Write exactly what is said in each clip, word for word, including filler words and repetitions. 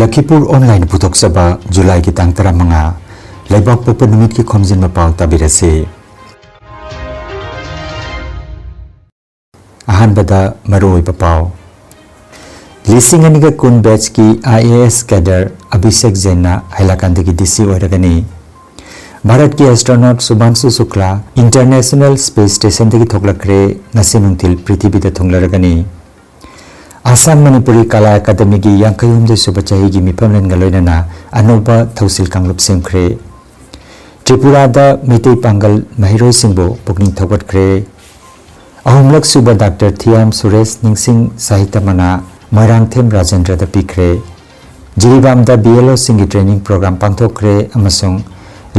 ꯂꯈꯤꯄꯨꯔ online ꯄꯨꯊꯣꯛꯆꯕ ꯖꯨꯂꯥꯏꯒꯤ ꯇꯥꯡ ꯇꯔꯥꯃꯉꯥ, ꯂꯩꯕꯥꯛ ꯄꯣꯛꯄ ꯅꯨꯃꯤꯠꯀꯤ ꯈꯣꯝꯖꯤꯟꯕ ꯄꯥꯎ ꯇꯥꯕꯤꯔꯁꯤ꯫ ꯑꯍꯥꯟꯕꯗ ꯃꯔꯨꯑꯣꯏꯕ ꯄꯥꯎ꯫ ꯂꯤꯁꯤꯡ ꯑꯅꯤꯒ ꯀꯨꯟ ꯕꯦꯆꯀꯤ I A S cadre Abhishek ꯖꯦꯟꯅ ꯍꯥꯏꯂꯥꯀꯥꯟꯗꯒꯤ ꯗꯤ ꯁꯤ ꯑꯣꯏꯔꯒꯅꯤ꯫ ꯚꯥꯔꯠꯀꯤ ꯑꯦꯁꯇ꯭ꯔꯣꯅꯣꯠ ꯁꯨꯚꯥꯟꯁꯨ ꯁꯨꯀ꯭ꯂꯥ ꯏꯟꯇꯔꯅꯦꯁꯅꯦꯜ ꯁ꯭ꯄꯦꯁ ꯁ꯭ꯇꯦꯁꯟꯗꯒꯤ ꯊꯣꯛꯂꯛꯈ꯭ꯔꯦ, ꯉꯁꯤ ꯅꯨꯡꯊꯤꯜ ꯄ꯭ꯔꯤꯊꯤꯕꯤꯗ ꯊꯨꯡꯂꯔꯒꯅꯤ꯫ ꯑꯁꯥꯝ ꯃꯅꯤꯄꯨꯔꯤ ꯀꯂꯥ ꯑꯦꯀꯥꯗꯃꯤꯒꯤ ꯌꯥꯡꯈꯩꯍꯨꯝꯗꯣꯏ ꯁꯨꯕ ꯆꯍꯤꯒꯤ ꯃꯤꯐꯝꯂꯦꯟꯒ ꯂꯣꯏꯅꯅ ꯑꯅꯧꯕ ꯊꯧꯁꯤꯜ ꯀꯥꯡꯂꯨꯞ ꯁꯦꯝꯈ꯭ꯔꯦ꯫ ꯇ꯭ꯔꯤꯄꯨꯔꯥꯗ ꯃꯩꯇꯩ ꯄꯥꯡꯒꯜ ꯃꯍꯩꯔꯣꯏꯁꯤꯡꯕꯨ ꯄꯨꯛꯅꯤꯡ ꯊꯧꯒꯠꯈ꯭ꯔꯦ꯫ ꯑꯍꯨꯝꯂꯛ ꯁꯨꯕ ꯗꯥꯛꯇꯔ ꯊꯤꯌꯥꯝ ꯁꯨꯔꯦꯁ ꯅꯤꯡꯁꯤꯡ ꯁꯥꯍꯤꯇ꯭ꯌ ꯃꯅꯥ ꯃꯣꯏꯔꯥꯡꯊꯦꯝ ꯔꯥꯖꯦꯟꯗ꯭ꯔꯗ ꯄꯤꯈ꯭ꯔꯦ꯫ ꯖꯤꯔꯤꯕꯥꯝꯗ ꯕꯤ ꯑꯦꯜ ꯑꯣꯁꯤꯡꯒꯤ ꯇ꯭ꯔꯦꯅꯤꯡ ꯄ꯭ꯔꯣꯒ꯭ꯔꯥꯝ ꯄꯥꯡꯊꯣꯛꯈ꯭ꯔꯦ ꯑꯃꯁꯨꯡ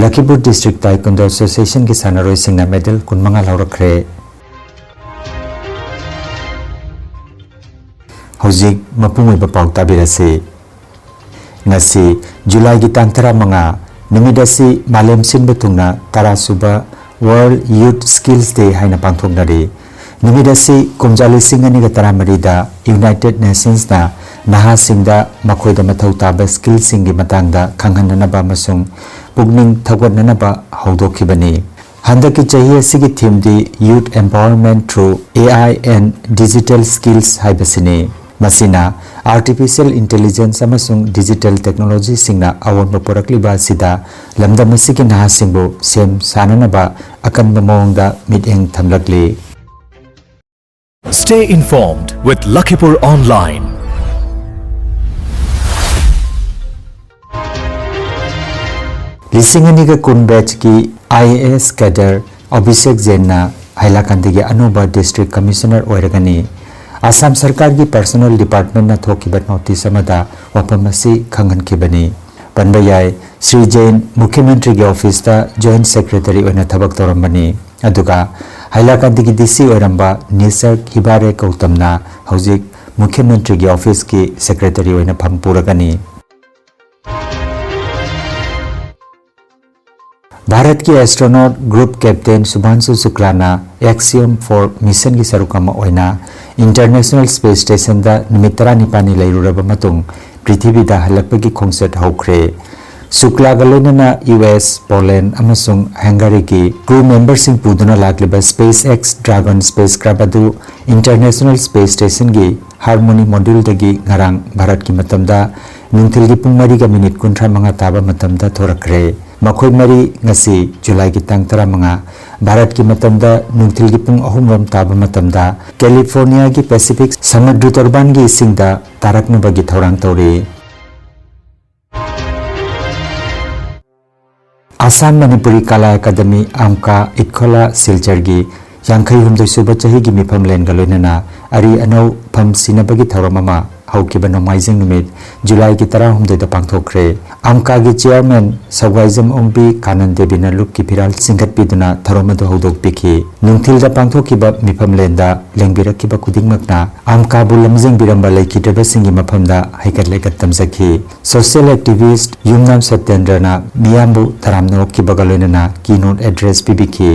ꯂꯈꯤꯄꯨꯔ ꯗꯤꯁꯇ꯭ꯔꯤꯛ ꯇꯥꯏꯀꯨꯟꯗꯣ ꯑꯦꯁꯣꯁꯤꯌꯦꯁꯟꯒꯤ ꯁꯥꯟꯅꯔꯣꯏꯁꯤꯡꯅ ꯃꯦꯗꯜ ꯀꯨꯟꯃꯉꯥ ꯂꯧꯔꯛꯈ꯭ꯔꯦ꯫ ꯍꯧꯖꯤꯛ ꯃꯄꯨꯡ ꯑꯣꯏꯕ ꯄꯥꯎ ꯇꯥꯕꯤꯔꯁꯤ꯫ ꯉꯁꯤ ꯖꯨꯂꯥꯏꯒꯤ ꯇꯥꯡ ꯇꯔꯥꯃꯉꯥ, ꯅꯨꯃꯤꯠ ꯑꯁꯤ ꯃꯥꯂꯦꯝ ꯁꯤꯟꯕ ꯊꯨꯡꯅ ꯇꯔꯥ ꯁꯨꯕ World Youth Skills Day ꯍꯥꯏꯅ ꯄꯥꯡꯊꯣꯛꯅꯔꯤ꯫ ꯅꯨꯃꯤꯠ ꯑꯁꯤ ꯀꯨꯝꯖꯥ ꯂꯤꯁꯤꯡ ꯑꯅꯤꯒ ꯇꯔꯥꯃꯔꯤꯗ ꯌꯨꯅꯥꯏꯇꯦꯗ ꯅꯦꯁꯟꯁꯅ ꯅꯍꯥꯁꯤꯡꯗ ꯃꯈꯣꯏꯗ ꯃꯊꯧ ꯇꯥꯕ ꯁ꯭ꯀꯤꯜꯁꯤꯡꯒꯤ ꯃꯇꯥꯡꯗ ꯈꯪꯍꯟꯅꯅꯕ ꯑꯃꯁꯨꯡ ꯄꯨꯛꯅꯤꯡ ꯊꯧꯒꯠꯅꯅꯕ ꯍꯧꯗꯣꯛꯈꯤꯕꯅꯤ꯫ ꯍꯟꯗꯛꯀꯤ ꯆꯍꯤ ꯑꯁꯤꯒꯤ ꯊꯤꯝꯗꯤ Youth Empowerment Through A I and Digital Skills ꯍꯥꯏꯕꯁꯤꯅꯤ꯫ ꯃꯁꯤꯅ ꯑꯥꯔꯇꯤꯐꯤꯁꯤꯌꯦꯜ ꯏꯟꯇꯦꯂꯤꯖꯦꯟꯁ ꯑꯃꯁꯨꯡ ꯗꯤꯖꯤꯇꯦꯜ ꯇꯦꯛꯅꯣꯂꯣꯖꯤꯁꯤꯡꯅ ꯑꯑꯣꯟꯕ ꯄꯨꯔꯛꯂꯤꯕ ꯑꯁꯤꯗ ꯂꯝꯗꯝ ꯑꯁꯤꯒꯤ ꯅꯍꯥꯁꯤꯡꯕꯨ ꯁꯦꯝ ꯁꯥꯅꯅꯕ ꯑꯀꯟꯕ ꯃꯑꯣꯡꯗ ꯃꯤꯠꯌꯦꯡ ꯊꯝꯂꯛꯂꯤ꯫ Stay informed with Lakhipur Online. ꯂꯤꯁꯤꯡ ꯑꯅꯤꯒ ꯀꯨꯟ ꯕꯦꯆꯀꯤ I A S cadre Abhishek ꯖꯦꯟꯅ ꯍꯥꯏꯂꯥꯀꯥꯟꯗꯒꯤ ꯑꯅꯧꯕ ꯗꯤꯁꯇ꯭ꯔꯤꯛ ꯀꯃꯤꯁꯅꯔ ꯑꯣꯏꯔꯒꯅꯤ꯫ ꯑꯁꯥꯝ ꯁꯔꯀꯥꯔꯒꯤ ꯄꯔꯁꯣꯅꯦꯜ ꯗꯤꯄꯥꯔꯠꯃꯦꯟꯅ ꯊꯣꯛꯈꯤꯕ ꯅꯣꯇꯤꯁ ꯑꯃꯗ ꯋꯥꯐꯝ ꯑꯁꯤ ꯈꯪꯍꯟꯈꯤꯕꯅꯤ꯫ ꯄꯟꯕ ꯌꯥꯏ, ꯁ꯭ꯔꯤ ꯖꯦꯟ ꯃꯨꯈ꯭ꯌ ꯃꯟꯇ꯭ꯔꯤꯒꯤ ꯑꯣꯐꯤꯁꯇ ꯖꯣꯏꯟꯠ ꯁꯦꯀ꯭ꯔꯦꯇꯔꯤ ꯑꯣꯏꯅ ꯊꯕꯛ ꯇꯧꯔꯝꯕꯅꯤ꯫ ꯑꯗꯨꯒ ꯍꯥꯏꯂꯥꯀꯥꯟꯗꯒꯤ ꯗꯤ ꯁꯤ ꯑꯣꯏꯔꯝꯕ ꯅꯤꯁꯔꯒ ꯍꯤꯕꯥꯔꯦ ꯒꯧꯇꯝꯅ ꯍꯧꯖꯤꯛ ꯃꯨꯈ꯭ꯌ ꯃꯟꯇ꯭ꯔꯤꯒꯤ ꯑꯣꯐꯤꯁꯀꯤ ꯁꯦꯀ꯭ꯔꯦꯇꯔꯤ ꯑꯣꯏꯅ ꯐꯝ ꯄꯨꯔꯒꯅꯤ꯫ ꯚꯥꯔꯠꯀꯤ ꯑꯦꯁꯇ꯭ꯔꯣꯅꯣꯠ ꯒ꯭ꯔꯨꯞ ꯀꯦꯞꯇꯦꯟ ꯁꯨꯚꯥꯟꯁꯨ ꯁꯨꯀ꯭ꯂꯥꯅ ꯑꯦꯛꯁꯤꯌꯣꯝ ꯐꯣꯔ ꯃꯤꯁꯟꯒꯤ ꯁꯔꯨꯛ ꯑꯃ ꯑꯣꯏꯅ ꯏꯟꯇꯔꯅꯦꯁꯅꯦꯜ ꯁ꯭ꯄꯦꯁ ꯁ꯭ꯇꯦꯁꯟꯗ ꯅꯨꯃꯤꯠ ꯇꯔꯥꯅꯤꯄꯥꯜꯅꯤ ꯂꯩꯔꯨꯔꯕ ꯃꯇꯨꯡ ꯄ꯭ꯔꯤꯊꯤꯕꯤꯗ ꯍꯜꯂꯛꯄꯒꯤ ꯈꯣꯡꯆꯠ ꯍꯧꯈ꯭ꯔꯦ꯫ ꯁꯨꯀ꯭ꯂꯥꯒ ꯂꯣꯏꯅꯅ ꯌꯨ ꯑꯦꯁ, ꯄꯣꯂꯦꯟ ꯑꯃꯁꯨꯡ ꯍꯪꯒꯥꯔꯤꯒꯤ crew memberꯁꯤꯡ ꯄꯨꯗꯨꯅ ꯂꯥꯛꯂꯤꯕ SpaceX Dragon spacecraft ꯑꯗꯨ International Space Stationꯒꯤ Harmony moduleꯗꯒꯤ ꯉꯔꯥꯡ ꯚꯥꯔꯠꯀꯤ ꯃꯇꯝꯗ ꯅꯨꯡꯊꯤꯜꯒꯤ ꯄꯨꯡ ꯃꯔꯤꯒ ꯃꯤꯅꯤꯠ ꯀꯨꯟꯊ꯭ꯔꯥ ꯃꯉꯥ ꯇꯥꯕ ꯃꯇꯝꯗ ꯊꯣꯔꯛꯈ꯭ꯔꯦ꯫ ꯃꯈꯣꯏ ꯃꯔꯤ ꯉꯁꯤ ꯖꯨꯂꯥꯏꯒꯤ ꯇꯥꯡ ꯇꯔꯥꯃꯉꯥ, ꯚꯥꯔꯠꯀꯤ ꯃꯇꯝꯗ ꯅꯨꯡꯊꯤꯜꯒꯤ ꯄꯨꯡ ꯑꯍꯨꯝ ꯔꯣꯝ ꯇꯥꯕ ꯃꯇꯝꯗ ꯀꯦꯂꯤꯐꯣꯔꯅꯤꯌꯥꯒꯤ ꯄꯦꯁꯤꯐꯤꯛ ꯁꯃꯨꯗ꯭ꯔ ꯇꯣꯔꯕꯥꯟꯒꯤ ꯏꯁꯤꯡꯗ ꯇꯥꯔꯛꯅꯕꯒꯤ ꯊꯧꯔꯥꯡ ꯇꯧꯔꯤ꯫ ꯑꯁꯥꯝ ꯃꯅꯤꯄꯨꯔꯤ ꯀꯂꯥ ꯑꯦꯀꯥꯗꯃꯤ, ꯑꯝꯀꯥ, ꯏꯠꯈꯣꯂꯥ ꯁꯤꯜꯆꯔꯒꯤ ꯌꯥꯡꯈꯩ ꯍꯨꯝꯗꯣꯏ ꯁꯨꯕ ꯆꯍꯤꯒꯤ ꯃꯤꯐꯝꯂꯦꯟꯒ ꯂꯣꯏꯅꯅ ꯑꯔꯤ ꯑꯅꯧ ꯐꯝ ꯁꯤꯟꯅꯕꯒꯤ ꯊꯧꯔꯝ ꯑꯃ ꯍꯧꯈꯤꯕ ꯅꯣꯡꯃꯥꯏꯖꯤꯡ ꯅꯨꯃꯤꯠ ꯖꯨꯂꯥꯏꯒꯤ ꯇꯔꯥꯍꯨꯝꯗꯣꯏꯗ ꯄꯥꯡꯊꯣꯛꯈ꯭ꯔꯦ꯫ ꯑꯝꯀꯥꯒꯤ ꯆꯤꯌꯥꯔꯃꯦꯟ ꯁꯧꯒꯥꯏꯖꯝ ꯑꯣꯡꯕꯤ ꯀꯥꯅꯟ ꯗꯦꯕꯤꯅ ꯂꯨꯞꯀꯤ ꯐꯤꯔꯥꯜ ꯆꯤꯡꯈꯠꯄꯤꯗꯨꯅ ꯊꯧꯔꯝ ꯑꯗꯨ ꯍꯧꯗꯣꯛꯄꯤꯈꯤ꯫ ꯅꯨꯡꯊꯤꯜꯗ ꯄꯥꯡꯊꯣꯛꯈꯤꯕ ꯃꯤꯐꯝꯂꯦꯟꯗ ꯂꯦꯡꯕꯤꯔꯛꯈꯤꯕ ꯈꯨꯗꯤꯡꯃꯛꯅ ꯑꯝꯀꯥꯕꯨ ꯂꯝꯖꯤꯡꯕꯤꯔꯝꯕ ꯂꯩꯈꯤꯗ꯭ꯔꯕꯁꯤꯡꯒꯤ ꯃꯐꯝꯗ ꯍꯩꯀꯠ ꯂꯩꯀꯠ ꯇꯝꯖꯈꯤ꯫ Social activist ꯌꯨꯝꯅꯥꯝ ꯁꯇ꯭ꯌꯦꯟꯗ꯭ꯔꯅ ꯃꯤꯌꯥꯝꯕꯨ ꯇꯔꯥꯝꯅ ꯑꯣꯛꯈꯤꯕꯒ ꯂꯣꯏꯅꯅ keynote address ꯄꯤꯕꯤꯈꯤ꯫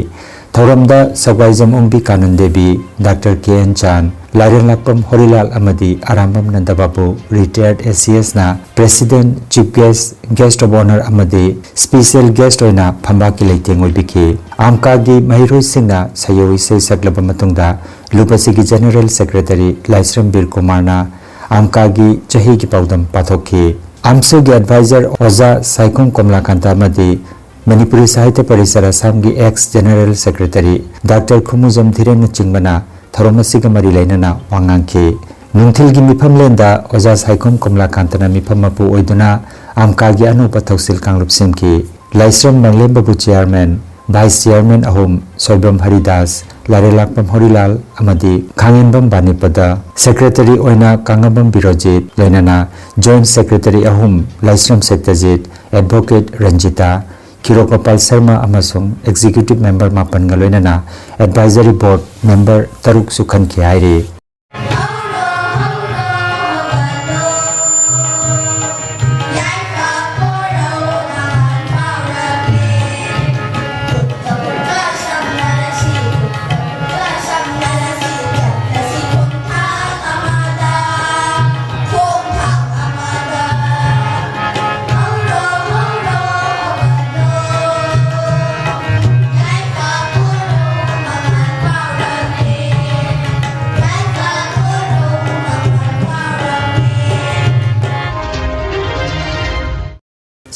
ꯊꯧꯔꯝꯗ ꯁꯧꯒꯥꯏꯖꯝ ꯑꯣꯡꯕꯤ Kanan Devi, doctor K and ꯆꯥꯟ, ꯂꯥꯏꯔꯦꯟꯂꯥꯛꯄꯝ ꯍꯣꯔꯤꯂꯥꯜ ꯑꯃꯗꯤ Arambam ꯅꯟꯗꯕꯥꯕꯨ, retired ACSꯅ President, Chief Guest, Guest of Honour ꯑꯃꯗꯤ special guest ꯑꯣꯏꯅ ꯐꯝꯕꯥꯛꯀꯤ ꯂꯩꯇꯦꯡ ꯑꯣꯏꯕꯤꯈꯤ꯫ ꯑꯝꯀꯥꯒꯤ ꯃꯍꯩꯔꯣꯏꯁꯤꯡꯅ ꯁꯌꯧ ꯏꯁꯩ ꯁꯛꯂꯕ ꯃꯇꯨꯡꯗ ꯂꯨꯞ ꯑꯁꯤꯒꯤ General Secretary ꯂꯥꯏꯁ꯭ꯔꯝ ꯕꯤꯔ ꯀꯨꯃꯥꯔꯅ ꯑꯝꯀꯥꯒꯤ ꯆꯍꯤꯒꯤ ꯄꯥꯎꯗꯝ ꯄꯥꯊꯣꯛꯈꯤ꯫ ꯑꯝꯁꯨꯒꯤ advisor ꯑꯣꯖꯥ ꯁꯥꯏꯈꯣꯝ ꯀꯣꯝꯂꯥꯀꯥꯟꯇ ꯑꯃꯗꯤ ꯃꯅꯤꯄꯨꯔꯤ ꯁꯥꯍꯤꯇ꯭ꯌ ꯄꯔꯤꯁꯗ ꯑꯁꯥꯝꯒꯤ ex General Secretary ꯗꯥꯛꯇꯔ ꯈꯨꯃꯨꯖꯝ ꯙꯤꯔꯦꯟꯅꯆꯤꯡꯕꯅ ꯊꯧꯔꯝ ꯑꯁꯤꯒ ꯃꯔꯤ ꯂꯩꯅꯅ ꯋꯥ ꯉꯥꯡꯈꯤ꯫ ꯅꯨꯡꯊꯤꯜꯒꯤ ꯃꯤꯐꯝꯂꯦꯟꯗ ꯑꯣꯖꯥ ꯁꯥꯏꯈꯣꯝ ꯀꯣꯝꯂꯥꯀꯥꯟꯇꯅ ꯃꯤꯐꯝ ꯃꯄꯨ ꯑꯣꯏꯗꯨꯅ ꯑꯝꯀꯥꯒꯤ ꯑꯅꯧꯕ ꯊꯧꯁꯤꯜ ꯀꯥꯡꯂꯨꯞ ꯁꯦꯝꯈꯤ꯫ ꯂꯥꯏꯁ꯭ꯔꯝ ꯃꯪꯂꯦꯝꯕꯕꯨ chairman, vice chairman ꯑꯍꯨꯝ, ꯁꯣꯏꯕꯝ ꯍꯔꯤꯗꯥꯁ, ꯂꯥꯏꯔꯦꯟꯂꯥꯛꯄꯝ ꯍꯣꯔꯤꯂꯥꯜ ꯑꯃꯗꯤ ꯈꯥꯉꯦꯝꯕꯝ ꯕꯥꯅꯤꯄꯗ, secretary ꯑꯣꯏꯅ ꯀꯥꯉꯕꯝ ꯕꯤꯔꯣꯖꯤꯠ, ꯂꯣꯏꯅꯅ joint secretary ꯑꯍꯨꯝ, ꯂꯥꯏꯁ꯭ꯔꯝ ꯁꯠꯇꯖꯤꯠ, advocate ꯔꯟꯖꯤꯇꯥ, ꯈꯤꯔꯣꯒꯣꯄꯥꯜ ꯁꯔꯃ ꯑꯃꯁꯨꯡ executive member ꯃꯥꯄꯟꯒ ꯂꯣꯏꯅꯅ advisory board member ꯇꯔꯨꯛꯁꯨ ꯈꯟꯈꯤ ꯍꯥꯏꯔꯤ꯫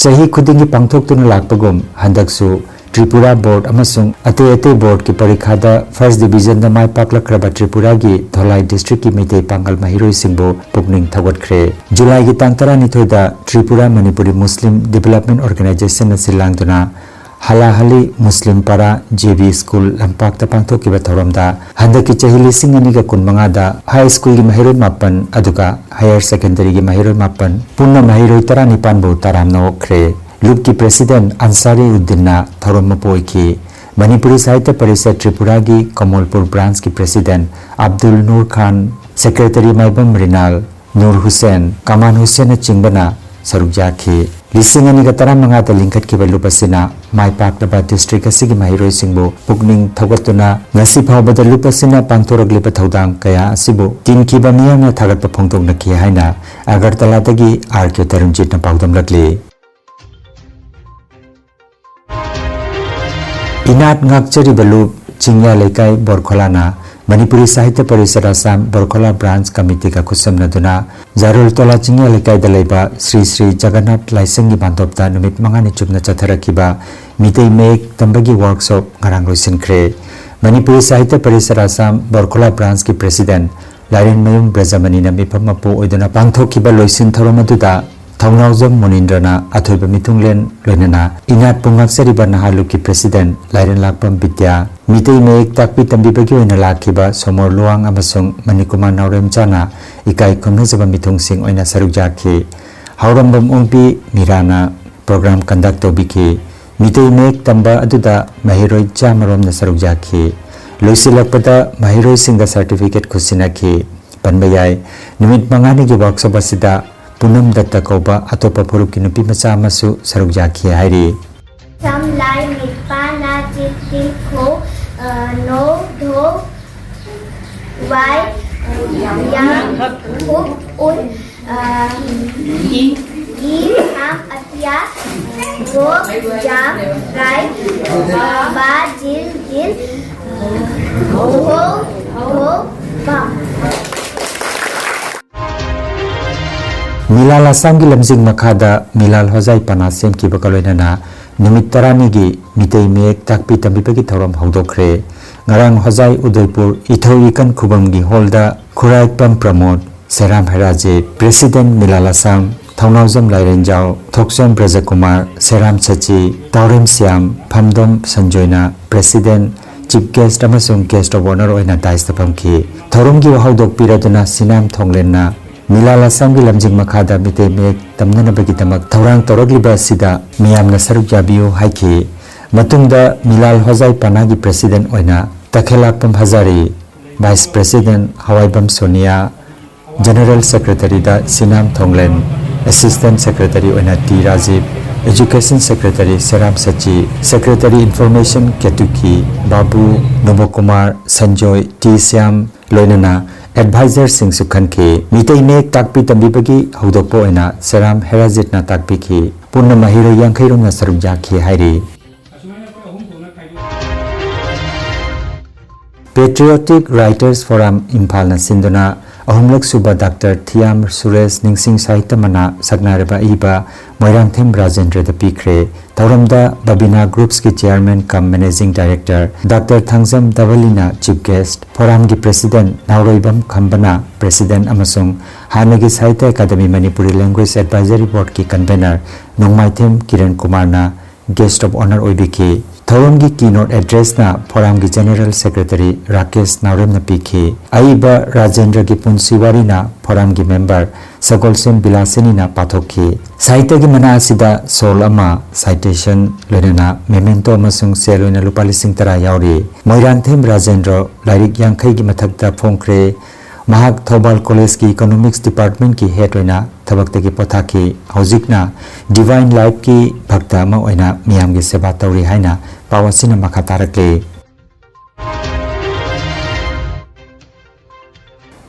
ꯆꯍꯤ ꯈꯨꯗꯤꯡꯒꯤ ꯄꯥꯡꯊꯣꯛꯇꯨꯅ ꯂꯥꯛꯄꯒꯨꯝ ꯍꯟꯗꯛꯁꯨ ꯇ꯭ꯔꯤꯄꯨꯔꯥ ꯕꯣꯔꯗ ꯑꯃꯁꯨꯡ ꯑꯇꯩ ꯑꯇꯩ ꯕꯣꯔꯗꯀꯤ ꯄꯔꯤꯈꯥꯗ ꯐꯥꯔꯁ ꯗꯤꯕꯤꯖꯟꯗ ꯃꯥꯏ ꯄꯥꯛꯂꯛꯈ꯭ꯔꯕ ꯇ꯭ꯔꯤꯄꯨꯔꯥꯒꯤ ꯙꯣꯂꯥꯏ ꯗꯤꯁꯇ꯭ꯔꯤꯛꯀꯤ ꯃꯩꯇꯩ ꯄꯥꯡꯒꯜ ꯃꯍꯩꯔꯣꯏꯁꯤꯡꯕꯨ ꯄꯨꯛꯅꯤꯡ ꯊꯧꯒꯠꯈ꯭ꯔꯦ꯫ ꯖꯨꯂꯥꯏꯒꯤ ꯇꯥꯡ ꯇꯔꯥꯅꯤꯊꯣꯏꯗ ꯇ꯭ꯔꯤꯄꯨꯔꯥ ꯃꯅꯤꯄꯨꯔꯤ ꯃꯨꯁꯂꯤꯝ ꯗꯤꯕꯦꯂꯞꯃꯦꯟ ꯑꯣꯔꯒꯅꯥꯏꯖꯦꯁꯟꯅ ꯁꯤꯜ ꯂꯥꯡꯗꯨꯅ ꯍꯂꯥꯍꯂꯤ ꯃꯨꯁꯂꯤꯝ ꯄꯥꯔꯥ ꯖꯦ ꯕꯤ ꯁ꯭ꯀꯨꯜ ꯂꯝꯄꯥꯛꯇ ꯄꯥꯡꯊꯣꯛꯈꯤꯕ ꯊꯧꯔꯝꯗ ꯍꯟꯗꯛꯀꯤ ꯆꯍꯤ ꯂꯤꯁꯤꯡ ꯑꯅꯤꯒ ꯀꯨꯟꯃꯉꯥꯗ ꯍꯥꯏ ꯁ꯭ꯀꯨꯜꯒꯤ ꯃꯍꯩꯔꯣꯏ ꯃꯥꯄꯟ ꯑꯗꯨꯒ ꯍꯥꯌꯔ ꯁꯦꯀꯦꯟꯗꯔꯤꯒꯤ ꯃꯍꯩꯔꯣꯏ ꯃꯥꯄꯟ, ꯄꯨꯟꯅ ꯃꯍꯩꯔꯣꯏ ꯇꯔꯥꯅꯤꯄꯥꯟꯕꯨ ꯇꯔꯥꯝꯅ ꯑꯣꯛꯈ꯭ꯔꯦ꯫ ꯂꯨꯞꯀꯤ ꯄ꯭ꯔꯦꯁꯤꯗꯦꯟꯠ ꯑꯟꯁꯥꯔꯤ ꯎꯗꯤꯟꯅ ꯊꯧꯔꯝ ꯃꯄꯨ ꯑꯣꯏꯈꯤ꯫ ꯃꯅꯤꯄꯨꯔꯤ ꯁꯥꯍꯤꯇ꯭ꯌ ꯄꯔꯤꯁꯠ ꯇ꯭ꯔꯤꯄꯨꯔꯥꯒꯤ ꯀꯃꯜꯄꯨꯔ ꯕ꯭ꯔꯥꯟꯆꯀꯤ ꯄ꯭ꯔꯦꯁꯤꯗꯦꯟꯠ ꯑꯕꯗꯨꯜ ꯅꯨꯔ ꯈꯥꯟ, ꯁꯦꯀ꯭ꯔꯦꯇꯔꯤ ꯃꯥꯏꯕꯝ ꯔꯤꯅꯥꯜ, ꯅꯨꯔ ꯍꯨꯁꯦꯟ, ꯀꯃꯥꯟ ꯍꯨꯁꯦꯟꯅꯆꯤꯡꯕꯅ ꯁꯔꯨꯛ ꯌꯥꯈꯤ꯫ ꯂꯤꯁꯤꯡ ꯑꯅꯤꯒ ꯇꯔꯥꯃꯉꯥꯗ ꯂꯤꯡꯈꯠꯈꯤꯕ ꯂꯨꯞ ꯑꯁꯤꯅ ꯃꯥꯏ ꯄꯥꯛꯂꯕ ꯗꯤꯁꯇ꯭ꯔꯤꯛ ꯑꯁꯤꯒꯤ ꯃꯍꯩꯔꯣꯏꯁꯤꯡꯕꯨ ꯄꯨꯛꯅꯤꯡ ꯊꯧꯒꯠꯇꯨꯅ ꯉꯁꯤ ꯐꯥꯎꯕꯗ ꯂꯨꯞ ꯑꯁꯤꯅ ꯄꯥꯡꯊꯣꯔꯛꯂꯤꯕ ꯊꯧꯗꯥꯡ ꯀꯌꯥ ꯑꯁꯤꯕꯨ ꯇꯤꯟꯈꯤꯕ ꯃꯤꯌꯥꯝꯅ ꯊꯥꯒꯠꯄ ꯐꯣꯡꯗꯣꯛꯅꯈꯤ ꯍꯥꯏꯅ ꯑꯒꯔꯇꯂꯥꯗꯒꯤ ꯑꯥꯔ ꯀꯦ ꯇꯔꯨꯟꯖꯤꯠꯅ ꯄꯥꯎꯗꯝꯂꯛꯂꯤ꯫ ꯏꯅꯥꯠ ꯉꯥꯛꯆꯔꯤꯕ ꯂꯨꯞ ꯆꯤꯡꯌꯥ ꯂꯩꯀꯥꯏ ꯕꯣꯔꯈꯣꯂꯥꯅ ꯃꯅꯤꯄꯨꯔꯤ ꯁꯥꯍꯤꯇ꯭ꯌ ꯄꯔꯤꯁꯠ ꯑꯁꯥꯝ ꯕꯣꯔꯈꯣꯂꯥ ꯕ꯭ꯔꯥꯟꯆ ꯀꯃꯤꯇꯤꯒ ꯈꯨꯠꯁꯝꯅꯗꯨꯅ ꯖꯥꯔꯨꯜ ꯇꯣꯂꯥ ꯆꯤꯡꯌꯥ ꯂꯩꯀꯥꯏꯗ ꯂꯩꯕ ꯁ꯭ꯔꯤ ꯁ꯭ꯔꯤ ꯖꯒꯟꯅꯥꯊ ꯂꯥꯏꯁꯪꯒꯤ ꯃꯥꯟꯗꯣꯞꯇ ꯅꯨꯃꯤꯠ ꯃꯉꯥꯅꯤ ꯆꯨꯞꯅ ꯆꯠꯊꯔꯛꯈꯤꯕ ꯃꯤꯇꯩ ꯃꯌꯦꯛ ꯇꯝꯕꯒꯤ ꯋꯥꯔꯛꯁꯣꯞ ꯉꯔꯥꯡ ꯂꯣꯏꯁꯤꯟꯈ꯭ꯔꯦ꯫ ꯃꯅꯤꯄꯨꯔꯤ ꯁꯥꯍꯤꯇ꯭ꯌ ꯄꯔꯤꯁꯠ ꯑꯁꯥꯝ ꯕꯣꯔꯈꯣꯂꯥ ꯕ꯭ꯔꯥꯟꯆꯀꯤ ꯄ꯭ꯔꯦꯁꯤꯗꯦꯟꯠ ꯂꯥꯏꯔꯦꯟꯃꯌꯨꯝ ꯕ꯭ꯔꯖꯃꯅꯤꯅ ꯃꯤꯐꯝ ꯃꯄꯨ ꯑꯣꯏꯗꯨꯅ ꯄꯥꯡꯊꯣꯛꯈꯤꯕ ꯂꯣꯏꯁꯤꯟ ꯊꯧꯔꯝ ꯑꯗꯨꯗ ꯊꯧꯅꯥꯎꯖꯝ ꯃꯨꯅꯤꯟꯗ꯭ꯔꯅ ꯑꯊꯣꯏꯕ ꯃꯤꯊꯨꯡꯂꯦꯟ ꯂꯣꯏꯅꯅ ꯏꯅꯥꯠꯄꯨ ꯉꯥꯛꯆꯔꯤꯕ ꯅꯍꯥ ꯂꯨꯞꯀꯤ ꯄ꯭ꯔꯦꯁꯤꯗꯦꯟꯠ ꯂꯥꯏꯔꯦꯟꯂꯥꯛꯄꯝ ꯕꯤꯗ꯭ꯌꯥ, ꯃꯤꯇꯩ ꯃꯌꯦꯛ ꯇꯥꯛꯄꯤ ꯇꯝꯕꯤꯕꯒꯤ ꯑꯣꯏꯅ ꯂꯥꯛꯈꯤꯕ ꯁꯣꯃꯣꯔ ꯂꯨꯋꯥꯡ ꯑꯃꯁꯨꯡ ꯃꯅꯤꯀꯨꯃꯥꯔ ꯅꯥꯎꯔꯦꯝꯆꯥꯅ ꯏꯀꯥꯏ ꯈꯨꯝꯅꯖꯕ ꯃꯤꯊꯨꯡꯁꯤꯡ ꯑꯣꯏꯅ ꯁꯔꯨꯛ ꯌꯥꯈꯤ꯫ ꯍꯥꯎꯔꯝꯕꯝ ꯑꯣꯡꯕꯤ ꯃꯤꯔꯥꯅ ꯄ꯭ꯔꯣꯒ꯭ꯔꯥꯝ ꯀꯟꯗꯛ ꯇꯧꯕꯤꯈꯤ꯫ ꯃꯤꯇꯩ ꯃꯌꯦꯛ ꯇꯝꯕ ꯑꯗꯨꯗ ꯃꯍꯩꯔꯣꯏ ꯆꯥꯃꯔꯣꯝꯅ ꯁꯔꯨꯛ ꯌꯥꯈꯤ꯫ ꯂꯣꯏꯁꯤꯜꯂꯛꯄꯗ ꯃꯍꯩꯔꯣꯏꯁꯤꯡꯗ ꯁꯔꯇꯤꯐꯤꯀꯦꯠ ꯈꯨꯠꯁꯤꯟꯅꯈꯤ꯫ ꯄꯟꯕ ꯌꯥꯏ, ꯅꯨꯃꯤꯠ ꯃꯉꯥꯅꯤꯒꯤ ꯋꯥꯔꯛꯁꯣꯞ ꯑꯁꯤꯗ ꯄꯨꯅꯝ ꯗꯠꯇ ꯀꯧꯕ ꯑꯇꯣꯞꯄ ꯐꯨꯔꯨꯞꯀꯤ ꯅꯨꯄꯤ ꯃꯆꯥ ꯑꯃꯁꯨ ꯁꯔꯨꯛ ꯌꯥꯈꯤ ꯍꯥꯏꯔꯤ꯫ ꯁꯝ ꯂꯥꯏ ꯃꯤꯠ ꯄꯥ ꯅꯥ ꯆꯤꯠ ꯇꯤꯜ ꯈꯧ, ꯑ, ꯅꯧ ꯙꯧ ꯋꯥꯏ, ꯑ, ꯌꯥꯡ ꯈꯨꯠ ꯎꯟ, ꯑ, ꯏ ꯈꯥꯝ ꯑꯇꯤꯌꯥ, ꯒꯣ ꯖꯥꯝ ꯔꯥꯏ, ꯕꯥ ꯖꯤꯜ ꯒꯤꯜ, ꯙꯧ ꯙꯧ ꯕꯝ꯫ ꯃꯤꯂꯥꯜ ꯑꯁꯥꯝꯒꯤ ꯂꯝꯖꯤꯡ ꯃꯈꯥꯗ ꯃꯤꯂꯥꯜ ꯍꯣꯖꯥꯏ ꯄꯅꯥ ꯁꯦꯝꯈꯤꯕꯒ ꯂꯣꯏꯅꯅ ꯅꯨꯃꯤꯠ ꯇꯔꯥꯅꯤꯒꯤ ꯃꯤꯇꯩ ꯃꯌꯦꯛ ꯇꯥꯛꯄꯤ ꯇꯝꯕꯤꯕꯒꯤ ꯊꯧꯔꯝ ꯍꯧꯗꯣꯛꯈ꯭ꯔꯦ꯫ ꯉꯔꯥꯡ ꯍꯣꯖꯥꯏ ꯎꯗꯣꯏꯄꯨꯔ ꯏꯊꯧ ꯏꯀꯟ ꯈꯨꯕꯝꯒꯤ ꯍꯣꯜꯗ ꯈꯨꯔꯥꯏꯄꯝ ꯄ꯭ꯔꯃꯣꯗ, ꯁꯦꯔꯥꯝ ꯍꯦꯔꯥꯖꯤꯠ, ꯄ꯭ꯔꯦꯁꯤꯗꯦꯟꯠ ꯃꯤꯂꯥꯜ ꯑꯁꯥꯝ, ꯊꯧꯅꯥꯎꯖꯝ ꯂꯥꯏꯔꯦꯟꯖꯥꯎ, ꯊꯣꯛꯆꯣꯝ ꯕ꯭ꯔꯖꯀꯨꯃꯥꯔ, ꯁꯦꯔꯥꯝ Shashi, ꯇꯥꯎꯔꯦꯝ Shyam, ꯐꯝꯗꯣꯝ ꯁꯟꯖꯣꯏꯅ president, chief guest ꯑꯃꯁꯨꯡ ꯒꯦꯁ꯭ꯠ ꯑꯣꯐ ꯑꯣꯅꯔ ꯑꯣꯏꯅ ꯗꯥꯏꯁꯇ ꯐꯝꯈꯤ꯫ ꯊꯧꯔꯝꯒꯤ ꯋꯥꯍꯧꯗꯣꯛ ꯄꯤꯔꯗꯨꯅ ꯁꯤꯅꯥꯝ ꯊꯣꯡꯂꯦꯟꯅ ꯃꯤꯂꯥꯜ ꯑꯁꯥꯝꯒꯤ ꯂꯝꯖꯤꯡ ꯃꯈꯥꯗ ꯃꯤꯇꯩ ꯃꯌꯦꯛ ꯇꯝꯅꯅꯕꯒꯤꯗꯃꯛ ꯊꯧꯔꯥꯡ ꯇꯧꯔꯛꯂꯤꯕ ꯑꯁꯤꯗ ꯃꯤꯌꯥꯝꯅ ꯁꯔꯨꯛ ꯌꯥꯕꯤꯌꯨ ꯍꯥꯏꯈꯤ꯫ ꯃꯇꯨꯡꯗ ꯃꯤꯂꯥꯜ ꯍꯣꯖꯥꯏ ꯄꯅꯥꯒꯤ ꯄ꯭ꯔꯦꯁꯤꯗꯦꯟꯠ ꯑꯣꯏꯅ Takhellambam Hazari, vice president Hawaibam Sonia, general ꯁꯦꯀ꯭ꯔꯦꯇꯔꯤꯗ ꯁꯤꯅꯥꯝ ꯊꯣꯡꯂꯦꯟ, ꯑꯦꯁꯤꯁꯇꯦꯟꯠ ꯁꯦꯀ꯭ꯔꯦꯇꯔꯤ ꯑꯣꯏꯅ T Rajiv, education secretary Seram Sachi, secretary information ꯀꯦꯇꯨꯀꯤ ꯕꯥꯕꯨ, ꯅꯣꯕꯣꯀꯨꯃꯥꯔ, ꯁꯟꯖꯣꯏ, ꯇꯤ ꯁ꯭ꯌꯥꯝ, ꯂꯣꯏꯅꯅ ꯑꯦꯗꯚꯥꯏꯖꯔꯁꯤꯡꯁꯨ ꯈꯟꯈꯤ꯫ ꯃꯤꯇꯩ ꯃꯌꯦꯛ ꯇꯥꯛꯄꯤ ꯇꯝꯕꯤꯕꯒꯤ ꯍꯧꯗꯣꯛꯄ ꯑꯣꯏꯅ ꯁꯦꯔꯥꯝ ꯍꯦꯔꯥꯖꯤꯠꯅ ꯇꯥꯛꯄꯤꯈꯤ꯫ ꯄꯨꯟꯅ ꯃꯍꯩꯔꯣꯏ ꯌꯥꯡꯈꯩ ꯔꯣꯝꯅ ꯁꯔꯨꯛ ꯌꯥꯈꯤ ꯍꯥꯏꯔꯤ꯫ Patriotic Writers Forum ꯏꯝꯐꯥꯜꯅ ꯁꯤꯟꯗꯨꯅ ꯑꯍꯨꯝꯂꯛ ꯁꯨꯕ ꯗꯥꯛꯇꯔ ꯊꯤꯌꯥꯝ ꯁꯨꯔꯦꯁ ꯅꯤꯡꯁꯤꯡ ꯁꯥꯍꯤꯇ꯭ꯌ ꯃꯅꯥ ꯁꯛꯅꯥꯏꯔꯕ ꯑꯏꯕ ꯃꯣꯏꯔꯥꯡꯊꯦꯝ ꯔꯥꯖꯦꯟꯗ꯭ꯔꯗ ꯄꯤꯈ꯭ꯔꯦ꯫ ꯊꯧꯔꯝꯗ ꯕꯕꯤꯅꯥ ꯒ꯭ꯔꯨꯞꯁꯀꯤ chairman cum managing director doctor Thangjam ꯗꯕꯂꯤꯅ ꯆꯤꯐ ꯒꯦꯁ꯭ꯠ, ꯐꯣꯔꯝꯒꯤ ꯄ꯭ꯔꯦꯁꯤꯗꯦꯟꯠ ꯅꯥꯎꯔꯣꯏꯕꯝ ꯈꯝꯕꯅ ꯄ꯭ꯔꯦꯁꯤꯗꯦꯟꯠ ꯑꯃꯁꯨꯡ ꯍꯥꯟꯅꯒꯤ Sahitya academy Manipuri language advisory ꯕꯣꯔꯗꯀꯤ ꯀꯟꯚꯦꯅꯔ ꯅꯣꯡꯃꯥꯏꯊꯦꯝ ꯀꯤꯔꯟ ꯀꯨꯃꯥꯔꯅ ꯒꯦꯁ꯭ꯠ ꯑꯣꯐ ꯑꯣꯅꯔ ꯑꯣꯏꯕꯤꯈꯤ꯫ ꯊꯧꯔꯝꯒꯤ ꯀꯤꯅꯣꯠ ꯑꯦꯗ꯭ꯔꯦꯁꯅ ꯐꯣꯔꯝꯒꯤ ꯖꯦꯅꯔꯦꯜ ꯁꯦꯀ꯭ꯔꯦꯇꯔꯤ ꯔꯥꯀꯦꯁ ꯅꯥꯎꯔꯦꯝꯅ ꯄꯤꯈꯤ꯫ ꯑꯏꯕ ꯔꯥꯖꯦꯟꯗ꯭ꯔꯒꯤ ꯄꯨꯟꯁꯤ ꯋꯥꯔꯤꯅ ꯐꯣꯔꯝꯒꯤ ꯃꯦꯝꯕꯔ ꯁꯒꯣꯜꯁꯦꯝ ꯕꯤꯂꯥꯁꯤꯅꯤꯅ ꯄꯥꯊꯣꯛꯈꯤ꯫ ꯁꯥꯍꯤꯇ꯭ꯌꯒꯤ ꯃꯅꯥ ꯑꯁꯤꯗ ꯁꯣꯜ ꯑꯃ, ꯁꯥꯏꯇꯦꯁꯟ, ꯂꯣꯏꯅꯅ ꯃꯦꯃꯦꯟꯇꯣ ꯑꯃꯁꯨꯡ ꯁꯦꯜ ꯑꯣꯏꯅ ꯂꯨꯄꯥ ꯂꯤꯁꯤꯡ ꯇꯔꯥ ꯌꯥꯎꯔꯤ꯫ ꯃꯣꯏꯔꯥꯡꯊꯦꯝ ꯔꯥꯖꯦꯟꯗ꯭ꯔ ꯂꯥꯏꯔꯤꯛ ꯌꯥꯡꯈꯩꯒꯤ ꯃꯊꯛꯇ ꯐꯣꯡꯈ꯭ꯔꯦ꯫ ꯃꯍꯥꯛ ꯊꯧꯕꯥꯜ ꯀꯣꯂꯦꯖꯀꯤ ꯏꯀꯣꯅꯣꯃꯤꯛꯁ ꯗꯤꯄꯥꯔꯠꯃꯦꯟꯠꯀꯤ ꯍꯦꯗ ꯑꯣꯏꯅ ꯊꯕꯛꯇꯒꯤ ꯄꯣꯊꯥꯈꯤ꯫ ꯍꯧꯖꯤꯛꯅ ꯗꯤꯚꯥꯏꯟ ꯂꯥꯏꯐꯀꯤ ꯚꯛꯇ ꯑꯃ ꯑꯣꯏꯅ ꯃꯤꯌꯥꯝꯒꯤ ꯁꯦꯕꯥ ꯇꯧꯔꯤ ꯍꯥꯏꯅ ꯄꯥꯎ ꯑꯁꯤꯅ ꯃꯈꯥ ꯇꯥꯔꯛꯂꯤ꯫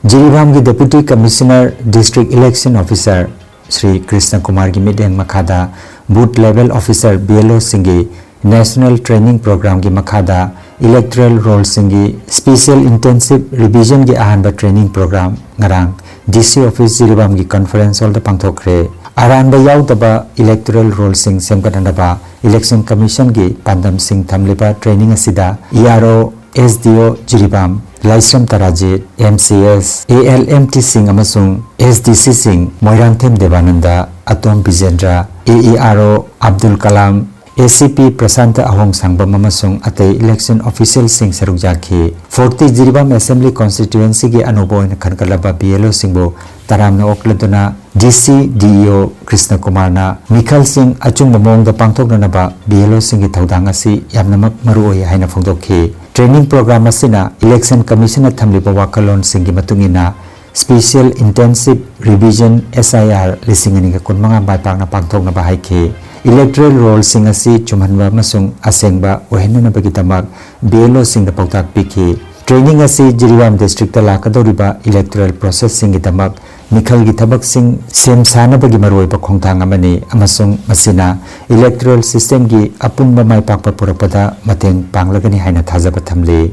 ꯖꯤꯔꯤꯕꯥꯝꯒꯤ deputy commissioner, district election officer Shri Krishna ꯀꯨꯃꯥꯔꯒꯤ ꯃꯤꯠꯌꯦꯡ ꯃꯈꯥꯗ booth level officer, B L ꯑꯣꯁꯤꯡꯒꯤ ꯅꯦꯁꯅꯦꯜ ꯇ꯭ꯔꯦꯅꯤꯡ ꯄ꯭ꯔꯣꯒ꯭ꯔꯥꯝꯒꯤ ꯃꯈꯥꯗ ꯏꯂꯦꯛꯇꯣꯔꯦꯜ ꯔꯣꯜꯁꯤꯡꯒꯤ ꯁ꯭ꯄꯦꯁꯤꯌꯦꯜ ꯏꯟꯇꯦꯟꯁꯤꯚ ꯔꯤꯚꯤꯖꯟꯒꯤ ꯑꯍꯥꯟꯕ ꯇ꯭ꯔꯦꯅꯤꯡ ꯄ꯭ꯔꯣꯒ꯭ꯔꯥꯝ ꯉꯔꯥꯡ ꯗꯤ ꯁꯤ ꯑꯣꯐꯤꯁ ꯖꯤꯔꯤꯕꯥꯝꯒꯤ ꯀꯟꯐꯔꯦꯟꯁ ꯍꯣꯜꯗ ꯄꯥꯡꯊꯣꯛꯈ꯭ꯔꯦ꯫ ꯑꯔꯥꯟꯕ ꯌꯥꯎꯗꯕ ꯏꯂꯦꯛꯇꯣꯔꯦꯜ ꯔꯣꯜꯁꯤꯡ ꯁꯦꯝꯒꯠꯅꯅꯕ ꯏꯂꯦꯛꯁꯟ ꯀꯃꯤꯁꯟꯒꯤ ꯄꯥꯟꯗꯝꯁꯤꯡ ꯊꯝꯂꯤꯕ ꯇ꯭ꯔꯦꯅꯤꯡ ꯑꯁꯤꯗ ꯏ ꯑꯥꯔ ꯑꯣ, ꯑꯦꯁ ꯗꯤ ꯑꯣ ꯖꯤꯔꯤꯕꯥꯝ, ꯂꯥꯏꯁ꯭ꯔꯝ ꯇꯔꯥꯖꯤꯠ, M C S, A L M ꯇꯤꯁꯤꯡ ꯑꯃꯁꯨꯡ ꯑꯦꯁ ꯗꯤ ꯁꯤꯁꯤꯡ Moirangthem Debananda, Atom Bijendra, A E R O Abdul Kalam, ꯑꯦ ꯁꯤ ꯄꯤ ꯄ꯭ꯔꯁꯥꯟꯇ ꯑꯍꯣꯡꯁꯥꯡꯕꯝ ꯑꯃꯁꯨꯡ ꯑꯇꯩ ꯏꯂꯦꯛꯁꯟ ꯑꯣꯐꯤꯁꯤꯌꯦꯜꯁꯤꯡ ꯁꯔꯨꯛ ꯌꯥꯈꯤ꯫ ꯐꯣꯔꯇꯤ ꯖꯤꯔꯤꯕꯥꯝ ꯑꯦꯁꯦꯝꯕ꯭ꯂꯤ ꯀꯣꯟꯁꯇꯤꯇ꯭ꯌꯨꯑꯦꯟꯁꯤꯒꯤ ꯑꯅꯧꯕ ꯑꯣꯏꯅ ꯈꯟꯒꯠꯂꯕ ꯕꯤ ꯑꯦꯜ ꯑꯣꯁꯤꯡꯕꯨ ꯇꯔꯥꯝꯅ ꯑꯣꯛꯂꯗꯨꯅ ꯗꯤ ꯁꯤ ꯗꯤ ꯏ ꯑꯣ ꯀ꯭ꯔꯤꯁꯅ ꯀꯨꯃꯥꯔꯅ ꯃꯤꯈꯜꯁꯤꯡ ꯑꯆꯨꯝꯕ ꯃꯑꯣꯡꯗ ꯄꯥꯡꯊꯣꯛꯅꯅꯕ ꯕꯤ ꯑꯦꯜ ꯑꯣꯁꯤꯡꯒꯤ ꯊꯧꯗꯥꯡ ꯑꯁꯤ ꯌꯥꯝꯅꯃꯛ ꯃꯔꯨꯑꯣꯏ ꯍꯥꯏꯅ ꯐꯣꯡꯗꯣꯛꯈꯤ꯫ ꯇ꯭ꯔꯦꯅꯤꯡ ꯄ꯭ꯔꯣꯒ꯭ꯔꯥꯝ ꯑꯁꯤꯅ ꯏꯂꯦꯛꯁꯟ ꯀꯃꯤꯁꯟꯅ ꯊꯝꯂꯤꯕ ꯋꯥꯈꯜꯂꯣꯟꯁꯤꯡꯒꯤ ꯃꯇꯨꯡ ꯏꯟꯅ Special Intensive Revision S I R ꯂꯤꯁꯤꯡ ꯑꯅꯤꯒ ꯀꯨꯟꯃꯉꯥ ꯃꯥꯏ ꯄꯥꯛꯅ ꯄꯥꯡꯊꯣꯛꯅꯕ ꯍꯥꯏꯈꯤ꯫ ꯏꯂꯦꯛꯇꯣꯔꯦꯜ ꯔꯣꯜꯁꯤꯡ ꯑꯁꯤ ꯆꯨꯝꯍꯟꯕ ꯑꯃꯁꯨꯡ ꯑꯁꯦꯡꯕ ꯑꯣꯏꯍꯟꯅꯅꯕꯒꯤꯗꯃꯛ ꯕꯤ ꯑꯦꯜ ꯑꯣꯁꯤꯡꯗ ꯄꯥꯎꯇꯥꯛ ꯄꯤꯈꯤ꯫ ꯇ꯭ꯔꯦꯅꯤꯡ ꯑꯁꯤ ꯖꯤꯔꯤꯕꯥꯝ ꯗꯤꯁꯇ꯭ꯔꯤꯛꯇ ꯂꯥꯛꯀꯗꯧꯔꯤꯕ ꯏꯂꯦꯛꯇꯣꯔꯦꯜ ꯄ꯭ꯔꯣꯁꯦꯁꯁꯤꯡꯒꯤꯗꯃꯛ ꯃꯤꯈꯜꯒꯤ ꯊꯕꯛꯁꯤꯡ ꯁꯦꯝ ꯁꯥꯅꯕꯒꯤ ꯃꯔꯨꯑꯣꯏꯕ ꯈꯣꯡꯊꯥꯡ ꯑꯃꯅꯤ ꯑꯃꯁꯨꯡ ꯃꯁꯤꯅ ꯏꯂꯦꯛꯇꯣꯔꯦꯜ ꯁꯤꯁꯇꯦꯝꯒꯤ ꯑꯄꯨꯟꯕ ꯃꯥꯏ ꯄꯥꯛꯄ ꯄꯨꯔꯛꯄꯗ ꯃꯇꯦꯡ ꯄꯥꯡꯂꯒꯅꯤ ꯍꯥꯏꯅ ꯊꯥꯖꯕ ꯊꯝꯂꯤ꯫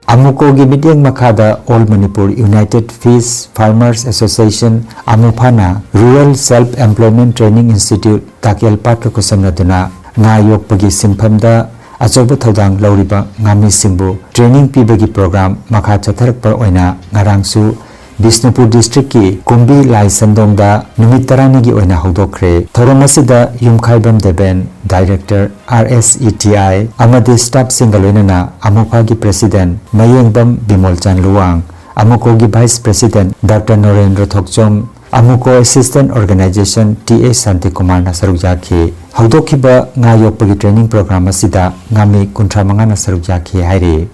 ꯑꯃꯨꯀꯣꯒꯤ ꯃꯤꯠꯌꯦꯡ ꯃꯈꯥꯗ All Manipur United Fish Farmers Association, ꯑꯃꯨꯐꯥꯅ Rural Self Employment Training Institute ꯇꯥꯀꯦꯜ ꯄꯥꯠꯀ ꯈꯨꯠꯁꯝꯅꯗꯨꯅ ꯉꯥ ꯌꯣꯛꯄꯒꯤ ꯁꯤꯟꯐꯝꯗ ꯑꯆꯧꯕ ꯊꯧꯗꯥꯡ ꯂꯧꯔꯤꯕ ꯉꯥꯃꯤꯁꯤꯡꯕꯨ ꯇ꯭ꯔꯦꯅꯤꯡ ꯄꯤꯕꯒꯤ ꯄ꯭ꯔꯣꯒ꯭ꯔꯥꯝ ꯃꯈꯥ ꯆꯠꯊꯔꯛꯄ ꯑꯣꯏꯅ ꯉꯔꯥꯡꯁꯨ ꯕꯤꯁꯅꯨꯄꯨꯔ ꯗꯤꯁꯇ꯭ꯔꯤꯛꯀꯤ ꯀꯨꯝꯕꯤ ꯂꯥꯏ ꯁꯟꯗꯣꯡꯗ ꯅꯨꯃꯤꯠ ꯇꯔꯥꯅꯤꯒꯤ ꯑꯣꯏꯅ ꯍꯧꯗꯣꯛꯈ꯭ꯔꯦ꯫ ꯊꯧꯔꯝ ꯑꯁꯤꯗ Yumkhaibam Deben, director, R S E T I, ꯑꯃꯗꯤ ꯁ꯭ꯇꯥꯐꯁꯤꯡꯒ ꯂꯣꯏꯅꯅ ꯑꯃꯨꯐꯥꯒꯤ ꯄ꯭ꯔꯦꯁꯤꯗꯦꯟꯠ ꯃꯌꯦꯡꯕꯝ ꯕꯤꯃꯣꯜꯆꯥꯟ ꯂꯨꯋꯥꯡ, ꯑꯃꯨꯀꯣꯒꯤ vice president doctor Norendra Thokchom, ꯑꯃꯨꯀꯣ ꯑꯦꯁꯤꯁꯇꯦꯟꯠ ꯑꯣꯔꯒꯅꯥꯏꯖꯦꯁꯟ ꯇꯤ ꯑꯦ ꯁꯥꯟꯇꯤꯀꯨꯃꯥꯔꯅ ꯁꯔꯨꯛ ꯌꯥꯈꯤ꯫ ꯍꯧꯗꯣꯛꯈꯤꯕ ꯉꯥ ꯌꯣꯛꯄꯒꯤ ꯇ꯭ꯔꯦꯅꯤꯡ ꯄ꯭ꯔꯣꯒ꯭ꯔꯥꯝ ꯑꯁꯤꯗ ꯉꯥꯃꯤ ꯀꯨꯟꯊ꯭ꯔꯥ ꯃꯉꯥꯅ ꯁꯔꯨꯛ ꯌꯥꯈꯤ ꯍꯥꯏꯔꯤ꯫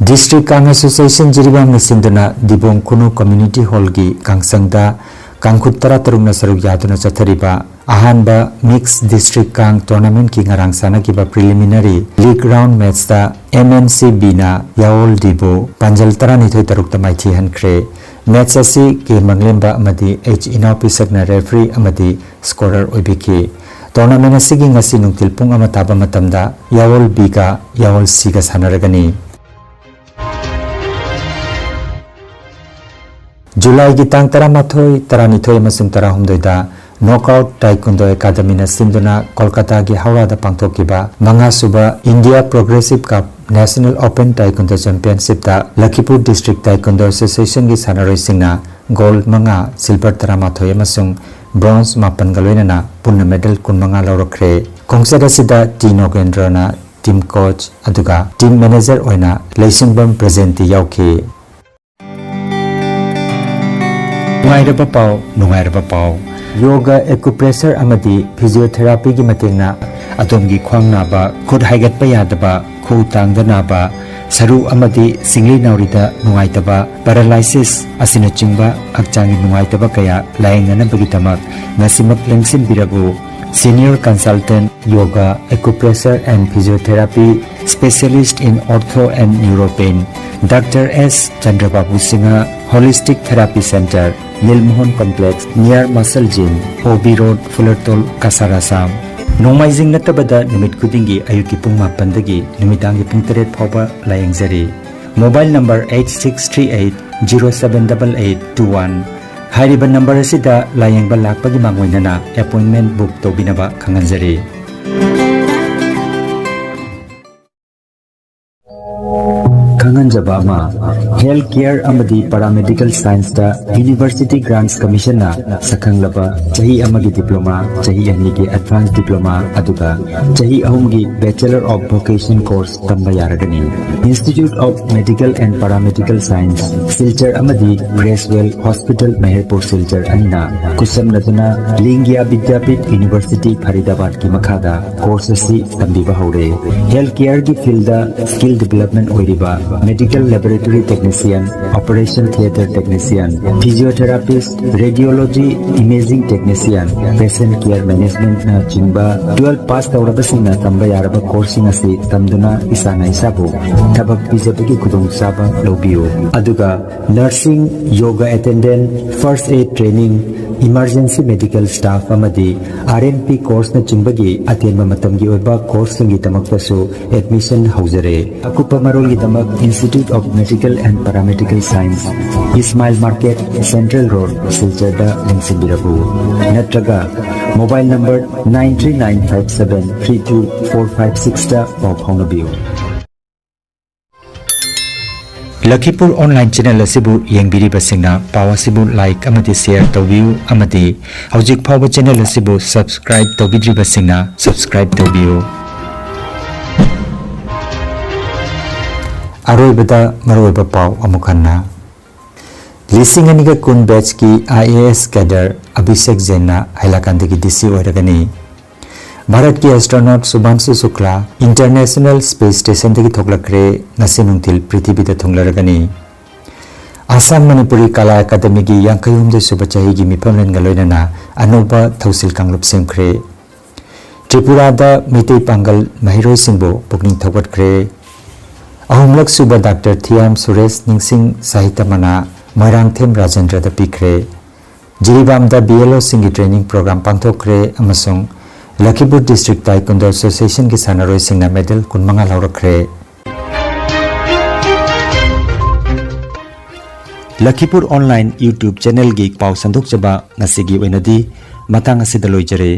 ꯗꯤꯁꯇ꯭ꯔꯤꯛ ꯀꯥꯡ ꯑꯦꯁꯣꯁꯤꯌꯦꯁꯟ ꯖꯤꯔꯤꯕꯥꯝꯅ ꯁꯤꯟꯗꯨꯅ ꯗꯤꯕꯣꯡ ꯈꯨꯅꯨ ꯀꯝꯃ꯭ꯌꯨꯅꯤꯇꯤ ꯍꯣꯜꯒꯤ ꯀꯥꯡꯁꯪꯗ ꯀꯥꯡꯈꯨꯠ ꯇꯔꯥꯇꯔꯨꯛꯅ ꯁꯔꯨꯛ ꯌꯥꯗꯨꯅ ꯆꯠꯊꯔꯤꯕ ꯑꯍꯥꯟꯕ ꯃꯤꯛꯁ ꯗꯤꯁꯇ꯭ꯔꯤꯛ ꯀꯥꯡ ꯇꯣꯔꯅꯥꯃꯦꯟꯠꯀꯤ ꯉꯔꯥꯡ ꯁꯥꯟꯅꯈꯤꯕ ꯄ꯭ꯔꯤꯂꯤꯃꯤꯅꯔꯤ ꯂꯤꯒ ꯔꯥꯎꯟ ꯃꯦꯠꯆꯇ ꯑꯦꯝ ꯑꯦꯟ ꯁꯤ ꯕꯤꯅ ꯌꯥꯑꯣꯜ ꯗꯤꯕꯨ ꯄꯥꯟꯖꯜ ꯇꯔꯥꯅꯤꯊꯣꯏ ꯇꯔꯨꯛꯇ ꯃꯥꯏꯊꯤꯍꯟꯈ꯭ꯔꯦ꯫ ꯃꯦꯠꯆ ꯑꯁꯤ ꯀꯦ ꯃꯪꯂꯦꯝꯕ ꯑꯃꯗꯤ ꯑꯩꯆ ꯏꯅꯥꯎꯄꯤꯁꯛꯅ ꯔꯦꯐ꯭ꯔꯤ ꯑꯃꯗꯤ ꯁ꯭ꯀꯣꯔꯔ ꯑꯣꯏꯕꯤꯈꯤ꯫ Tournament ꯑꯁꯤꯒꯤ ꯉꯁꯤ ꯅꯨꯡꯊꯤꯜ ꯄꯨꯡ ꯑꯃ ꯇꯥꯕ ꯃꯇꯝꯗ ꯌꯥꯋꯣꯜ Bꯒ ꯌꯥꯋꯣꯜ Cꯒ ꯁꯥꯟꯅꯔꯒꯅꯤ꯫ ꯖꯨꯂꯥꯏꯒꯤ ꯇꯥꯡ ꯇꯔꯥꯃꯥꯊꯣꯏ, ꯇꯔꯥꯅꯤꯊꯣꯏ ꯑꯃꯁꯨꯡ ꯇꯔꯥꯍꯨꯝꯗꯣꯏꯗ Knockout Taekwondo Academyꯅ ꯁꯤꯟꯗꯨꯅ ꯀꯣꯜꯀꯇꯥꯒꯤ ꯍꯧꯔꯥꯗ ꯄꯥꯡꯊꯣꯛꯈꯤꯕ ꯃꯉꯥꯁꯨꯕ India Progressive Cup National Open Taekwondo Championshipꯇ ꯂꯈꯤꯄꯨꯔ District Taekwondo Associationꯒꯤ ꯁꯥꯟꯅꯔꯣꯏꯁꯤꯡꯅ gold ꯃꯉꯥ, silver ꯇꯔꯥꯃꯥꯊꯣꯏ ꯑꯃꯁꯨꯡ bronze ꯃꯥꯄꯟꯒ ꯂꯣꯏꯅꯅ ꯄꯨꯟꯅ medal ꯀꯨꯟꯃꯉꯥ ꯂꯧꯔꯛꯈ꯭ꯔꯦ꯫ ꯈꯣꯡꯆꯠ ꯑꯁꯤꯗ ꯇꯤ ꯅꯣꯒꯦꯟꯗ꯭ꯔꯅ team coach ꯑꯗꯨꯒ team manager ꯑꯣꯏꯅ ꯂꯩꯁꯤꯡꯕꯝ ꯕ꯭ꯔꯖꯦꯟꯇꯤ ꯌꯥꯎꯈꯤ꯫ ꯅꯨꯡꯉꯥꯏꯔꯕ ꯄꯥꯎ, ꯅꯨꯡꯉꯥꯏꯔꯕ ꯄꯥꯎ꯫ Yoga, acupressure ꯑꯃꯗꯤ physiotherapyꯒꯤ ꯃꯇꯦꯡꯅ ꯑꯗꯣꯝꯒꯤ ꯈ꯭ꯋꯥꯡ ꯅꯥꯕ, ꯈꯨꯠ ꯍꯥꯏꯒꯠꯄ ꯌꯥꯗꯕ, ꯈꯨꯎ ꯇꯥꯡꯗ ꯅꯥꯕ, ꯁꯔꯨ ꯑꯃꯗꯤ ꯁꯤꯡꯂꯤ ꯅꯥꯎꯔꯤꯗ ꯅꯨꯡꯉꯥꯏꯇꯕ, paralysis ꯑꯁꯤꯅꯆꯤꯡꯕ ꯍꯛꯆꯥꯡꯒꯤ ꯅꯨꯡꯉꯥꯏꯇꯕ ꯀꯌꯥ ꯂꯥꯌꯦꯡꯅꯅꯕꯒꯤꯗꯃꯛ ꯉꯁꯤꯃꯛ ꯂꯦꯡꯁꯤꯟꯕꯤꯔꯕꯨ꯫ Senior Consultant Yoga, Acupressure and Physiotherapy, Specialist in Ortho and Neuropain, Doctor S Chandrababu Singha, Holistic Therapy Center, Nilmohan Complex, near Muscle Gym, O B Road, Fulertol, Kasar, Assam꯫ ꯅꯣꯡꯃꯥꯏꯖꯤꯡ ꯅꯠꯇꯕꯗ ꯅꯨꯃꯤꯠ ꯈꯨꯗꯤꯡꯒꯤ ꯑꯌꯨꯛꯀꯤ ꯄꯨꯡ ꯃꯥꯄꯟꯗꯒꯤ ꯅꯨꯃꯤꯗꯥꯡꯒꯤ ꯄꯨꯡ ꯇꯔꯦꯠ ꯐꯥꯎꯕ ꯂꯥꯌꯦꯡꯖꯔꯤ꯫ Mobile number eight six three eight zero seven double eight two one꯫ ꯍꯥꯏꯔꯤꯕ number ꯑꯁꯤꯗ ꯂꯥꯌꯦꯡꯕ ꯂꯥꯛꯄꯒꯤ ꯃꯥꯡꯑꯣꯏꯅꯅ appointment book ꯇꯧꯕꯤꯅꯕ ꯈꯪꯍꯟꯖꯔꯤ꯫ ꯈꯪꯍꯟꯖꯕ ꯑꯃ, health care ꯑꯃꯗꯤ paramedical scienceꯇ University Grants Commissionꯅ ꯁꯛꯈꯪꯂꯕ ꯆꯍꯤ ꯑꯃꯒꯤ diploma, ꯆꯍꯤ ꯑꯅꯤꯒꯤ advanced diploma, ꯑꯗꯨꯒ ꯆꯍꯤ ꯑꯍꯨꯝꯒꯤ Bachelor of Vocation course ꯇꯝꯕ ꯌꯥꯔꯒꯅꯤ꯫ Institute of Medical and Paramedical Science, Silchar ꯑꯃꯗꯤ Creswell Hospital, ꯃꯦꯍꯔꯄꯨꯔ, ꯁꯤꯜꯆꯔ ꯑꯅꯤꯅ ꯈꯨꯠꯁꯝꯅꯗꯨꯅ ꯂꯤꯡꯒ꯭ꯌꯥ ꯕꯤꯗ꯭ꯌꯥꯄꯤꯊ University, ꯐꯔꯤꯗꯥꯕꯥꯗꯀꯤ ꯃꯈꯥꯗ course ꯑꯁꯤ ꯇꯝꯕꯤꯕ ꯍꯧꯔꯦ꯫ Health careꯒꯤ fieldꯗ skill development ꯑꯣꯏꯔꯤꯕ Medical Laboratory Technician, Operation Theatre Technician, Physiotherapist, Radiology Imaging Technician, Patient Care Managementꯅꯆꯤꯡꯕ twelve pass ꯇꯧꯔꯕꯁꯤꯡꯅ ꯇꯝꯕ ꯌꯥꯔꯕ courseꯁꯤꯡ ꯑꯁꯤ ꯇꯝꯗꯨꯅ ꯏꯁꯥꯅ ꯏꯁꯥꯕꯨ ꯊꯕꯛ ꯄꯤꯖꯕꯒꯤ ꯈꯨꯗꯣꯡꯆꯥꯕ ꯂꯧꯕꯤꯌꯨ꯫ ꯑꯗꯨꯒ nursing, yoga attendant, first aid training, emergency medical staff ꯑꯃꯗꯤ R N P courseꯅꯆꯤꯡꯕꯒꯤ ꯑꯇꯦꯟꯕ ꯃꯇꯝꯒꯤ ꯑꯣꯏꯕ courseꯁꯤꯡꯒꯤꯗꯃꯛꯇꯁꯨ admission ꯍꯧꯖꯔꯦ꯫ ꯑꯀꯨꯞꯄ ꯃꯔꯣꯜꯒꯤꯗꯃꯛ Institute of Medical and Paramedical Science, Ismail Market, Central Road, ꯁꯤꯜꯆꯔꯗ ꯂꯦꯡꯁꯤꯟꯕꯤꯔꯛꯎ꯫ ꯅꯠꯇ꯭ꯔꯒ mobile number nine three nine five seven three two four five sixꯇ ꯄꯥꯎ ꯐꯥꯎꯅꯕꯤꯌꯨ꯫ ꯂꯈꯤꯄꯨꯔ online channel ꯑꯁꯤꯕꯨ ꯌꯦꯡꯕꯤꯔꯤꯕꯁꯤꯡꯅ ꯄꯥꯎ ꯑꯁꯤꯕꯨ like ꯑꯃꯗꯤ share ꯇꯧꯕꯤꯌꯨ ꯑꯃꯗꯤ ꯍꯧꯖꯤꯛ ꯐꯥꯎꯕ channel ꯑꯁꯤꯕꯨ subscribe ꯇꯧꯕꯤꯗ꯭ꯔꯤꯕꯁꯤꯡꯅ subscribe ꯇꯧꯕꯤꯌꯨ꯫ ꯑꯔꯣꯏꯕꯗ ꯃꯔꯨꯑꯣꯏꯕ ꯄꯥꯎ ꯑꯃꯨꯛ ꯍꯟꯅ꯫ ꯂꯤꯁꯤꯡ ꯑꯅꯤꯒ ꯀꯨꯟ batchꯀꯤ I A S cadre Abhishek ꯖꯦꯟꯅ ꯍꯥꯏꯂꯥꯀꯥꯟꯗꯒꯤ D C ꯑꯣꯏꯔꯒꯅꯤ꯫ ꯚꯥꯔꯠꯀꯤ astronaut ꯁꯨꯚꯥꯟꯁꯨ ꯁꯨꯀ꯭ꯂꯥ International Space Stationꯗꯒꯤ ꯊꯣꯛꯂꯛꯈ꯭ꯔꯦ꯫ ꯉꯁꯤ ꯅꯨꯡꯊꯤꯜ ꯄ꯭ꯔꯤꯊꯤꯕꯤꯗ ꯊꯨꯡꯂꯔꯒꯅꯤ꯫ ꯑꯁꯥꯝ ꯃꯅꯤꯄꯨꯔꯤ ꯀꯂꯥ ꯑꯦꯀꯥꯗꯃꯤꯒꯤ ꯌꯥꯡꯈꯩꯍꯨꯝꯗꯣꯏ ꯁꯨꯕ ꯆꯍꯤꯒꯤ ꯃꯤꯐꯝꯂꯦꯟꯒ ꯂꯣꯏꯅꯅ ꯑꯅꯧꯕ ꯊꯧꯁꯤꯜ ꯀꯥꯡꯂꯨꯞ ꯁꯦꯝꯈ꯭ꯔꯦ꯫ ꯇ꯭ꯔꯤꯄꯨꯔꯥꯗ ꯃꯩꯇꯩ ꯄꯥꯡꯒꯜ ꯃꯍꯩꯔꯣꯏꯁꯤꯡꯕꯨ ꯄꯨꯛꯅꯤꯡ ꯊꯧꯒꯠꯈ꯭ꯔꯦ꯫ ꯑꯍꯨꯝꯂꯛ ꯁꯨꯕ ꯗꯥꯛꯇꯔ ꯊꯤꯌꯥꯝ ꯁꯨꯔꯦꯁ ꯅꯤꯡꯁꯤꯡ ꯁꯥꯍꯤꯇ꯭ꯌ ꯃꯅꯥ ꯃꯣꯏꯔꯥꯡꯊꯦꯝ ꯔꯥꯖꯦꯟꯗ꯭ꯔꯗ ꯄꯤꯈ꯭ꯔꯦ꯫ ꯖꯤꯔꯤꯕꯥꯝꯗ B L Oꯁꯤꯡꯒꯤ training program ꯄꯥꯡꯊꯣꯛꯈ꯭ꯔꯦ ꯑꯃꯁꯨꯡ ꯂꯈꯤꯄꯨꯔ District Taekwondo Associationꯒꯤ ꯁꯥꯟꯅꯔꯣꯏꯁꯤꯡꯅ medal ꯀꯨꯟꯃꯉꯥ ꯂꯧꯔꯛꯈ꯭ꯔꯦ꯫ ꯂꯈꯤꯄꯨꯔ online YouTube channelꯒꯤ ꯄꯥꯎ ꯁꯟꯗꯣꯛꯆꯕ ꯉꯁꯤꯒꯤ ꯑꯣꯏꯅꯗꯤ ꯃꯇꯥꯡ ꯑꯁꯤꯗ ꯂꯣꯏꯖꯔꯦ꯫